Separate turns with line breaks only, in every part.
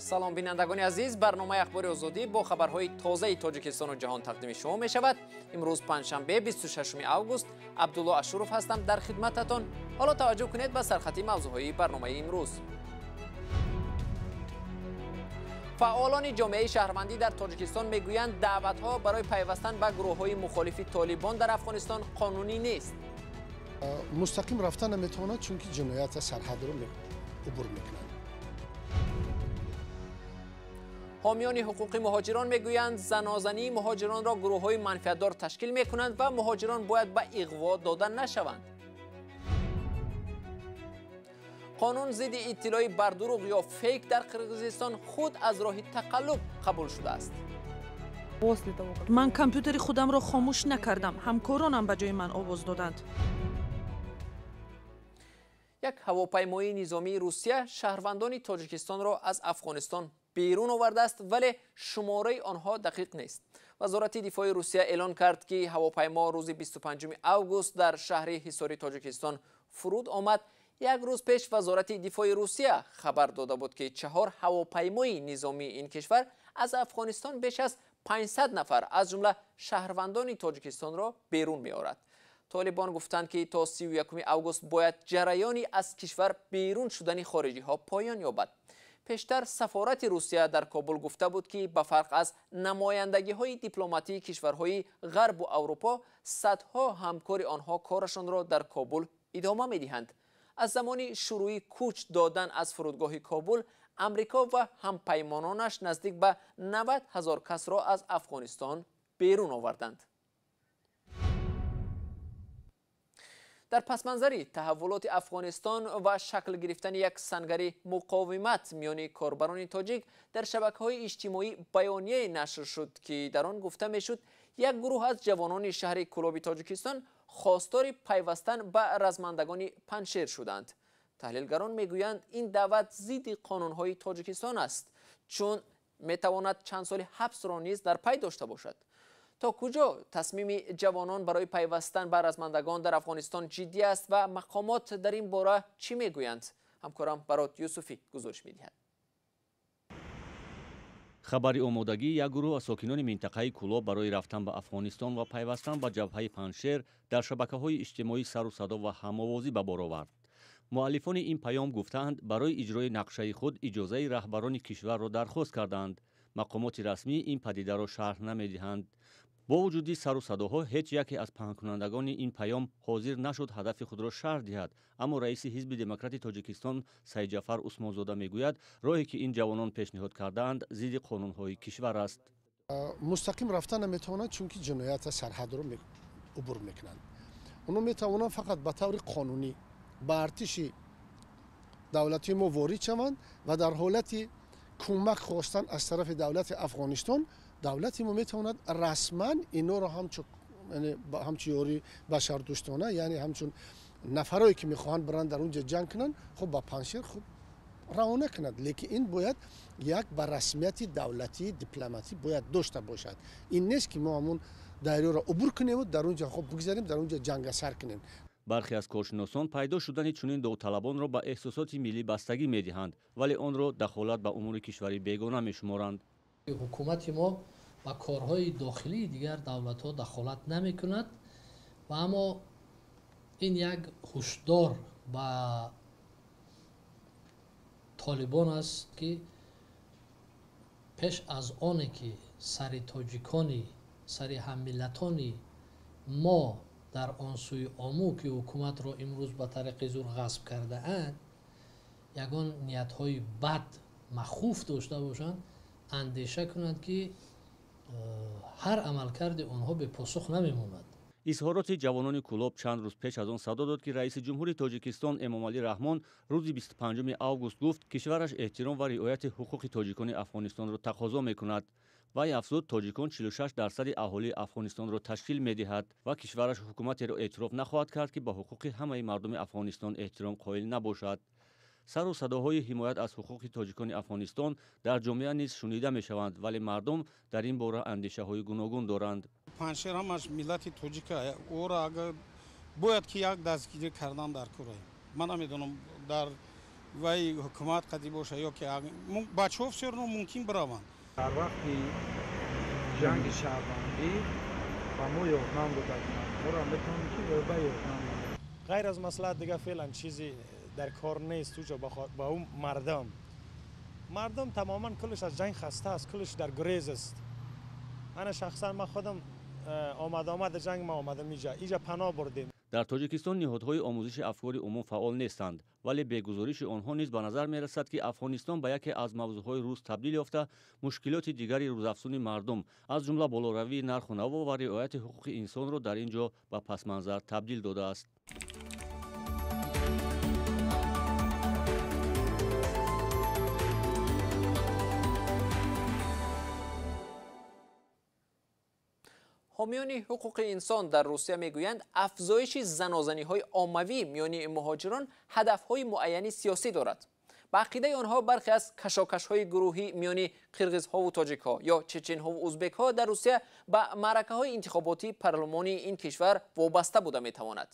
Салом, бинандагони азиз. Барномаи Ахбори Озодӣ бо хабарҳои тозаи Тоҷикистону ҷаҳон тақдими шумо мешавад. Имрӯз панҷшанбе, 26 август. Абдулло Ашуров ҳастам дар хидмататон. Ҳоло таваҷҷӯҳ кунед ба сархати мавзӯъҳои барномаи имрӯз. Фаъолони ҷомеаи шаҳрвандӣ дар Тоҷикистон мегӯянд, даъватҳо барои пайвастан ба гурӯҳҳои мухолифи Толибон дар Афғонистон қонунӣ нест.
Мустақим рафта наметавонад, чунки ҷиноята сарҳадро убур мекунад.
Ҳомиёни ҳуқуқи муҳоҷирон мегӯянд, занозании муҳоҷиронро гурӯҳҳои манфиатдор ташкил мекунанд ва муҳоҷирон бояд ба иғво дода нашаванд. Қонун зидди иттилои бардурӯғ ё фейк дар Қирғизистон худ аз роҳи тақаллуб қабул шудааст.
Ман компютери худамро хомӯш накардам, ҳамкоронам ба ҷои ман овоз доданд.
Як ҳавопаймоии низомии Русия шаҳрвандони Тоҷикистонро аз Афғонистон берун овардааст, вале шумораи онҳо дақиқ нест. Вазорати дифои Русия эълон кард, ки ҳавопаймо рӯзи 25 август дар шаҳри Ҳисори Тоҷикистон фуруд омад. Як рӯз пеш Вазорати дифои Русия хабар дода буд, ки 4 ҳавопаймои низомии ин кишвар аз Афғонистон беш аз 500 нафар, аз ҷумла шаҳрвандони Тоҷикистонро берун меорад. Толибон гуфтанд, ки то 31 август бояд ҷараёни аз кишвар берун шудани хориҷиҳо поён ёбад. Пештар сафорати Русия дар Кобул гуфта буд, ки ба фарқ аз намояндагиҳои дипломатии кишварҳои Ғарбу Аврупо, садҳо ҳамкори онҳо корашонро дар Кобул идома медиҳанд. Аз замони шурӯи кӯч додан аз фурудгоҳи Кобул, Амрико ва ҳампаймононаш наздик ба 90 ҳазор касро аз Афғонистон берун оварданд. Дар пасманзари таҳаввулоти Афғонистон ва шакл гирифтани як сангари муқовимат миёни корбарони тоҷик дар шабакаҳои иҷтимоӣ баёнияе нашр шуд, ки дар он гуфта мешуд, як гурӯҳ аз ҷавонони шаҳри Кӯлоби Тоҷикистон хостори пайвастан ба размандагони Панҷшер шуданд. Таҳлилгарон мегӯянд, ин даъват зидди қонунҳои Тоҷикистон аст, чун метавонад чанд соли ҳабсро низ дар пай дошта бошад. То куҷо тасмими ҷавонон барои пайвастан ба размандагон дар Афғонистон ҷиддӣ аст ва мақомот дар ин бора чӣ мегӯянд? Ҳамкорам Барот Юсуфӣ гузориш медиҳад.
Хабари омодагии як гурӯҳ аз сокинони минтақаи Кӯлоб барои рафтан ба Афғонистон ва пайвастан ба ҷабҳаи Панҷшер дар шабакаҳои иҷтимоӣ сару садо ва ҳамовозӣ ба бор овард. Муаллифони ин паём гуфтаанд, барои иҷрои нақшаи худ иҷозаи раҳбарони кишварро дархост карданд. Мақомоти расмӣ ин падидаро шарҳ намедиҳанд. Бо вуҷуди сару садоҳо, ҳеҷ яке аз паҳнкунандагони ин паём ҳозир нашуд ҳадафи худро шарҳ диҳад. Аммо раиси Ҳизби Демократи Тоҷикистон Сайидҷафар Усмонзода мегӯяд, роҳе ки ин ҷавонон пешниҳод кардаанд, зидди қонунҳои кишвар аст.
Мустақим рафта наметавонад, чунки ҷиноята сарҳадро убур мекунанд. Онҳо метавонанд фақат ба таври қонунӣ ба артиши давлатии мо ворид шаванд ва дар ҳолати кӯмак хостан аз тарафи давлати Афғонистон, давлати мо метавонад расман инҳоро ҳамчун ёрии башардӯстона, яъне ҳамчун нафарое ки мехоҳанд баранд дар онҷа ҷанг кунанд, хуб ба Панҷшер хуб равона кунад. Лекин ин бояд як ба расмияти давлатии дипломатӣ бояд дошта бошад. Ин нест, ки мо ҳамун дарёро убур кунему дар онҷа хуб бигзарем, дар онҷа ҷанга сар кунем.
Бархе аз коршиносон пайдо шудани чунин довталабонро ба эҳсосоти миллӣ бастагӣ медиҳанд, вале онро дахолат ба умури кишвари бегона мешуморанд.
Ҳукумати мо ба корҳои дохилии дигар давлатҳо дахолат намекунад ва аммо ин як ҳушдор ба толибон аст, ки пеш аз оне ки сари тоҷикони, сари ҳаммиллатони мо дар он сӯи Ому, ки ҳукуматро имрӯз ба тариқи зур ғасб кардаанд, ягон ниятҳои бад махуф дошта бошанд, андеша кунанд, ки ҳар амалкарди онҳо бепосух намемонад.
Изҳороти ҷавонони Кӯлоб чанд рӯз пеш аз он садо дод, ки раиси ҷумҳури Тоҷикистон Эмомалӣ Раҳмон рӯзи 25 август гуфт, кишвараш эҳтиром ва риояти ҳуқуқи тоҷикони Афғонистонро тақозо мекунад. Вай афзуд, тоҷикон 46% аҳолии Афғонистонро ташкил медиҳад ва кишвараш ҳукуматеро эътироф нахоҳад кард, ки ба ҳуқуқи ҳамаи мардуми Афғонистон эҳтиром қоил набошад. Сару садоҳои ҳимоят аз ҳуқуқи тоҷикони Афғонистон дар ҷомеа низ шунида мешаванд, вале мардум дар ин бора андешаҳои гуногун доранд.
Панҷшер ҳамаш миллати тоҷика, ӯро агар бояд ки як дастгирӣ кардан дар кора. Ман намедонам, дар Вай ҳукумат қади боша ё ки бачаҳо всё равно мумкин бираванд.
Дар вақти ҷанги шаҳрвандӣ ба мо ёрдам дода буданд, моро метавонем ки ба ёрдам.
Ғайр аз маслиҳат дига феълан чизе дар кор нест. Уҷо ба ӯ мардум тамоман кулш аз ҷанг хаста аст, кулш дар гурез аст. Ана шахсан ман худам омада ҷанг ма омадам иҷа паноҳ бурдем.
Дар Тоҷикистон ниҳодҳои омӯзиши афкори умум фаъол нестанд, вале бегузориши онҳо низ ба назар мерасад, ки Афғонистон ба яке аз мавзӯъҳои рӯз табдил ёфта, мушкилоти дигари рӯзафзуни мардум, аз ҷумла болоравии нарху наво ва риояти ҳуқуқи инсонро дар ин ҷо ба пасманзар табдил додааст.
Ҳомиёни ҳуқуқи инсон дар Русия мегӯянд, афзоиши занозаниҳои оммавӣ миёни муҳоҷирон ҳадафҳои муайяни сиёсӣ дорад. Ба ақидаи онҳо, бархе аз кашокашҳои гурӯҳӣ миёни қирғизҳову тоҷикҳо ё чеченҳову узбекҳо дар Русия ба маъракаҳои интихоботии парлумони ин кишвар вобаста буда метавонад.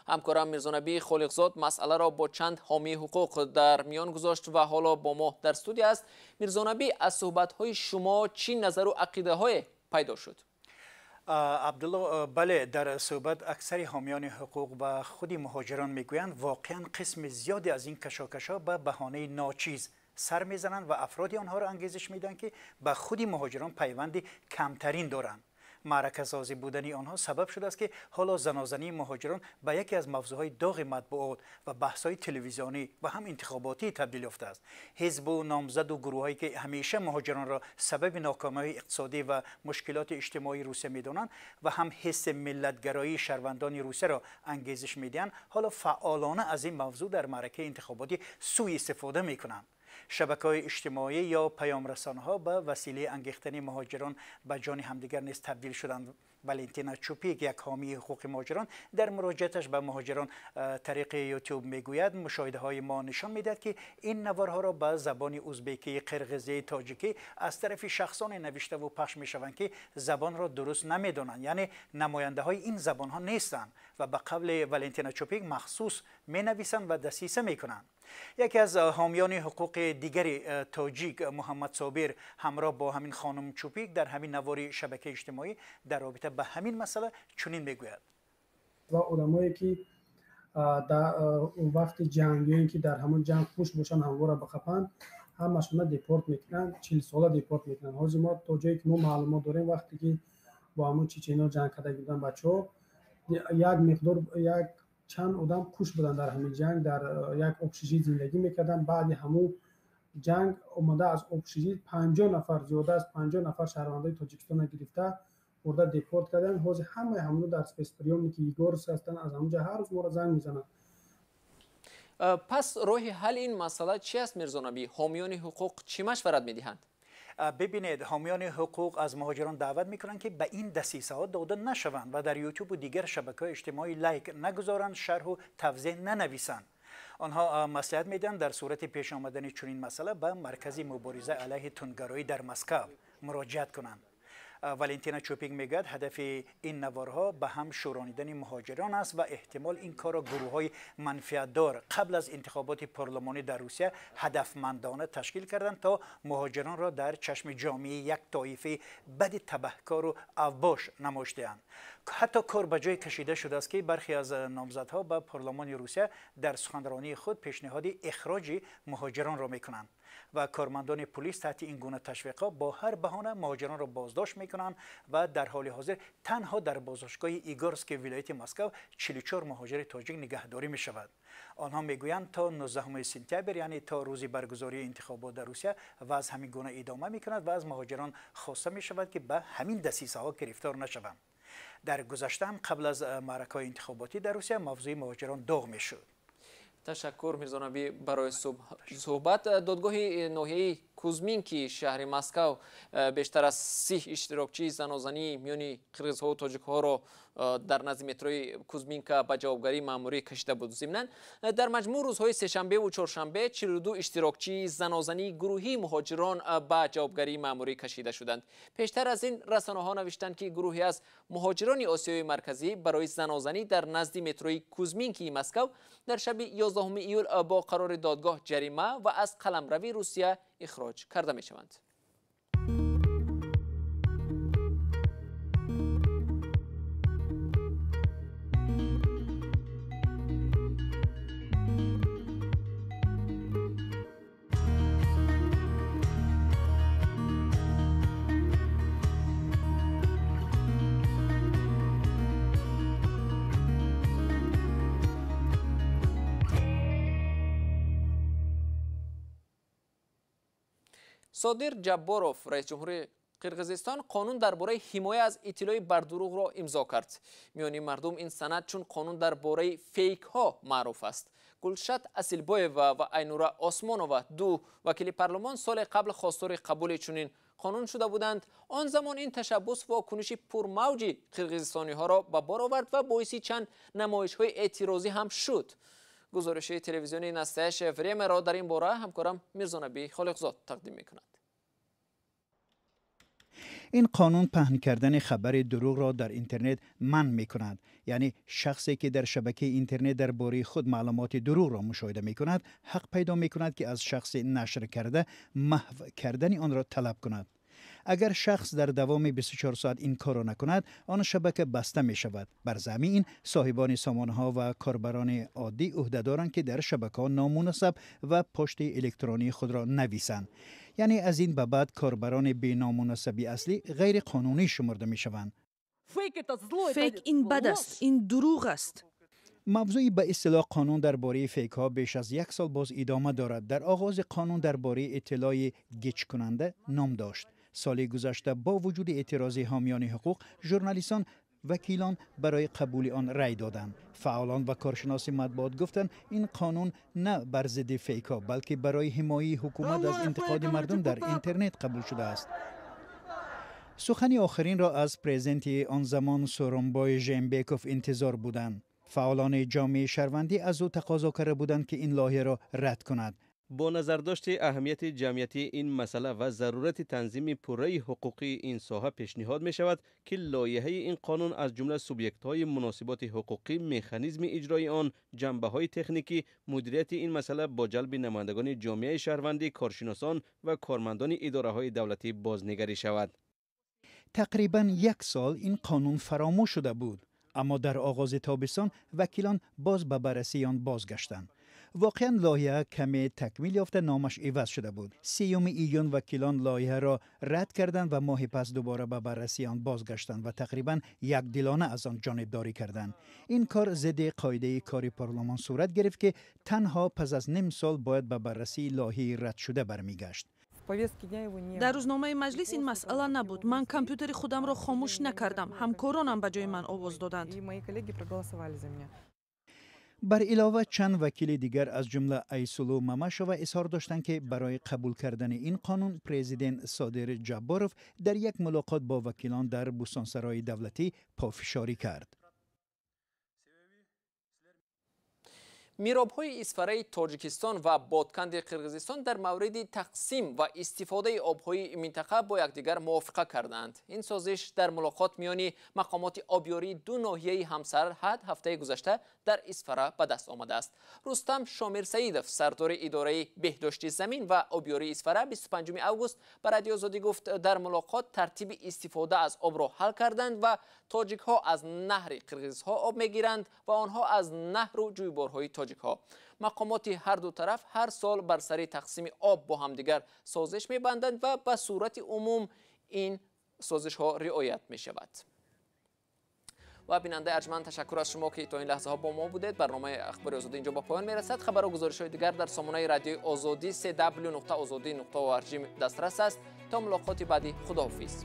Ҳамкорам Мирзонабӣ Холиқзод масъаларо бо чанд ҳомии ҳуқуқ дар миён гузошт ва ҳоло бо мо дар студия аст. Мирзонабӣ, аз суҳбатҳои шумо чӣ назару ақидаҳое пайдо шуд?
Абдулло, бале, дар суҳбат аксари ҳомиёни ҳуқуқ ба худи муҳоҷирон мегӯянд, воқеан қисми зиёде аз ин кашокашҳо ба баҳонаи ночиз сар мезананд ва афроди онҳоро ангезиш медиҳанд, ки ба худи муҳоҷирон пайванди камтарин доранд. Маъракасозӣ будани онҳо сабаб шудааст, ки ҳоло занозании муҳоҷирон ба яке аз мавзӯъҳои доғи матбуот ва баҳсҳои телевизионӣ ва ҳам интихоботӣ табдил ёфтааст. Ҳизбу номзаду гурӯҳҳое ки ҳамеша муҳоҷиронро сабаби нокомиҳои иқтисодӣ ва мушкилоти иҷтимоии Русия медонанд ва ҳам ҳисси миллатгароии шаҳрвандони Русияро ангезиш медиҳанд, ҳоло фаъолона аз ин мавзӯъ дар маъракаи интихоботӣ сӯи истифода мекунанд. Шабакаҳои иҷтимоӣ ё паёмрасонҳо ба василаи ангехтани муҳоҷирон ба ҷони ҳамдигар низ табдил шуданд. Валентина Чупик, як ҳомии ҳуқуқи муҳоҷирон, дар муроҷиаташ ба муҳоҷирон тариқи Ютуб мегӯяд, мушоҳидаҳои мо нишон медиҳад, ки ин наворҳоро ба забони узбекӣ, қирғизӣ, тоҷикӣ аз тарафи шахсоне навиштаву пахш мешаванд, ки забонро дуруст намедонанд, яъне намояндаҳои ин забонҳо нестанд ва ба қавли Валентина Чупик махсус менависанд ва дасиса мекунанд. Яке аз ҳомиёни ҳуқуқи дигари тоҷик, Муҳаммад Собир, ҳамроҳ бо ҳамин хонум Чупик дар ҳамин навори шабакаи иҷтимоӣ дар робита ба ҳамин масъала чунин мегӯяд.
Ва одамое ки дар вақти ҷанг ё ин ки дар ҳамон ҷанг хуш бошанд, ҳамвора бихапанд, ҳамашона депорт мекунанд, 40 сола депорт мекунанд. Ҳозир мо то ҷое ки мо маълумот дорем, вақте ки бо ҳамон чечено ҷанг карда буданд бачаҳо, як миқдор, як чанд одам куш буданд дар ҳамин ҷанг, дар як общежит зиндагӣ мекарданд. Баъди ҳамун ҷанг омада аз общежит 50 нафар, зиёда аз 50 нафар шаҳрвандои Тоҷикистонро гирифта бурда депорт карданд. Ҳозир ҳамаи ҳамоно дар спецприёмники Егорс ҳастанд. Аз ҳамонҷа ҳар рӯз моро занг мезананд.
Пас роҳи ҳалли ин масъала чи аст, Мирзонабӣ? Ҳомиёни ҳуқуқ чӣ машварат медиҳанд?
Бибинед, ҳомиёни ҳуқуқ аз муҳоҷирон даъват мекунанд, ки ба ин дасисаҳо дода нашаванд ва дар Ютубу дигар шабакаҳои иҷтимоӣ лайк нагузоранд, шарҳу тавзеҳ нанависанд. Онҳо маслиҳат медиҳанд, дар сурати пеш омадани чунин масъала ба Маркази мубориза алайҳи тундгароӣ дар Москав муроҷиат кунанд. Валентина Чупик мегӯяд, ҳадафи ин наворҳо ба ҳам шӯронидани муҳоҷирон аст ва эҳтимол ин корро гурӯҳҳои манфиатдор қабл аз интихоботи парлумонӣ дар Русия ҳадафмандона ташкил карданд, то муҳоҷиронро дар чашми ҷомеаи як тоифаи бади табаҳкору авбош намоиш диҳанд. Ҳатто кор ба ҷое кашида шудааст, ки бархе аз номзадҳо ба парлумони Русия дар суханронии худ пешниҳоди ихроҷи муҳоҷиронро мекунанд ва кормандони полис таҳти ин гуна ташвиқҳо бо ҳар баҳона муҳоҷиронро боздошт мекунанд ва дар ҳоли ҳозир танҳо дар боздоштгоҳи Игорски вилояти Москав 44 муҳоҷири тоҷик нигаҳдорӣ мешавад. Онҳо мегӯянд, то 19 сентябр, яъне то рӯзи баргузории интихобот дар Русия, вазъ ҳамин гуна идома мекунад ва аз муҳоҷирон хоста мешавад, ки ба ҳамин дасисаҳо гирифтор нашаванд. Дар гузашта ҳам қабл аз маъракаҳои интихоботӣ дар Русия мавзӯи муҳоҷирон доғ мешуд.
Ташаккур, Мирзонабӣ, барои суҳбат. Додгоҳи ноҳияи Кузминки шаҳри Москав бештар аз 30 иштирокчии занозанӣ миёни қирғизҳову тоҷикҳоро дар назди метрои Кузминка ба ҷавобгарии маъмурӣ кашида буд. Зимнан дар маҷмӯъ рӯзҳои сешанбеву чоршанбе 42 иштирокчии занозании гурӯҳии муҳоҷирон ба ҷавобгарии маъмурӣ кашида шуданд. Пештар аз ин расонаҳо навиштанд, ки гурӯҳе аз муҳоҷирони Осиёи Марказӣ барои занозанӣ дар назди метрои Кузминкии Москав дар шаби 11 июл бо қарори додгоҳ ҷарима ва аз қаламрави Русия ихроҷ карда мешаванд. Содир Ҷабборов, раисҷумҳури Қирғизистон, қонун дар бораи ҳимоя аз иттилои бардурӯғро имзо кард. Миёни мардум ин санад чун қонун дар бораи фейкҳо маъруф аст. Гулшат Асилбоева ва Айнура Осмонова, ду вакили парлумон, соли қабл хостори қабули чунин қонун шуда буданд. Он замон ин ташаббус вокуниши пурмавҷи қирғизистониҳоро ба бор овард ва боиси чанд намоишҳои эътирозӣ ҳам шуд. Гузориши телевизиони Настоящее времяро дар ин бора ҳамкорам Мирзонаби Холиқзод тақдим мекунад.
Ин қонун паҳн кардани хабари дурӯғро дар интернет манъ мекунад. Яъне шахсе ки дар шабакаи интернет дар бораи худ маълумоти дурӯғро мушоҳида мекунад, ҳақ пайдо мекунад, ки аз шахси нашр карда маҳв кардани онро талаб кунад. Агар шахс дар давоми 24 соат ин корро накунад, он шабака баста мешавад. Бар замми ин соҳибони сомонаҳо ва корбарони оддӣ ӯҳда доранд, ки дар шабакаҳо номунасаб ва пошти электронии худро нависанд. Яъне аз ин ба баъд корбарони беномунасаби аслӣ ғайриқонунӣ шумурда мешаванд.
Фейк ин бад аст, ин дурӯғ аст.
Мавзӯи ба истилоҳ қонун дар бораи фейкҳо беш аз як сол боз идома дорад. Дар оғози қонун дар бораи иттилои гиҷкунанда ном дошт. Соли гузашта бо вуҷуди эътирози ҳомиёни ҳуқуқ, журналистон, вакилон барои қабули он рай доданд. Фаъолон ва коршиноси матбуот гуфтанд, ин қонун на бар зидди фейкҳо, балки барои ҳимояи ҳукумат аз интиқоди мардум дар интернет қабул шудааст. Сухани охиринро аз президенти он замон Сӯронбой Жээнбеков интизор буданд. Фаъолони ҷомеаи шаҳрвандӣ аз ӯ тақозо карда буданд, ки ин лоиҳаро рад кунад.
Бо назардошти аҳамияти ҷамъиятии ин масъала ва зарурати танзими пурраи ҳуқуқии ин соҳа пешниҳод мешавад, ки лоиҳаи ин қонун аз ҷумла субъектҳои муносиботи ҳуқуқӣ, механизми иҷрои он, ҷанбаҳои техникӣ, мудирияти ин масъала бо ҷалби намояндагони ҷомеаи шаҳрвандӣ, коршиносон ва кормандони идораҳои давлатӣ бознигарӣ шавад.
Тақрибан як сол ин қонун фаромӯш шуда буд, аммо дар оғози тобистон вакилон боз ба баррасии он бозгаштанд. Воқеан лоиҳа каме такмил ёфта, номаш иваз шуда буд. 3 июн вакилон лоиҳаро рад карданд ва моҳи пас дубора ба баррасии он бозгаштанд ва тақрибан якдилона аз он ҷонибдорӣ карданд. Ин кор зидди қоидаи кори парлумон сурат гирифт, ки танҳо пас аз ним сол бояд ба баррасии лоиҳаи радшуда бармегашт.
Дар рӯзномаи маҷлис ин масъала набуд. Ман компютери худамро хомӯш накардам, ҳамкоронам ба ҷои ман овоз доданд.
Бар илова чанд вакили дигар аз ҷумла Айсулу Мамашова изҳор доштанд, ки барои қабул кардани ин қонун президент Содир Ҷабборов дар як мулоқот бо вакилон дар бӯстонсарои давлатӣ пофишорӣ кард.
Миробҳои Исфараи Тоҷикистон ва Бодканди Қирғизистон дар мавриди тақсим ва истифодаи обҳои минтақа бо якдигар мувофиқа карданд. Ин созиш дар мулоқот миёни мақомоти обёрии ду ноҳияи ҳамсарҳад ҳафтаи гузашта дар Исфара ба даст омадааст. Рустам Шомирсаидов, сардори идораи беҳдошти замин ва обёрии Исфара, 25 август ба Радиои Озодӣ гуфт, дар мулоқот тартиби истифода аз обро ҳал карданд ва тоҷикҳо аз наҳри қирғизҳо об мегиранд ва онҳо аз наҳру ҷӯйборҳои тоҷикҳо. Мақомоти ҳар ду тараф ҳар сол бар сари тақсими об бо ҳамдигар созиш мебанданд ва ба сурати умум ин созишҳо риоят мешавад. Ва бинандаи арҷманд, ташаккур аз шумо, ки то ин лаҳзаҳо бо мо будед. Барномаи Ахбори Озодӣ инҷо ба поён мерасад. Хабару гузоришҳои дигар дар сомонаи радиои Озодӣ cw.ozodi.org дастрас аст. То мулоқоти баъдӣ, худоҳофиз.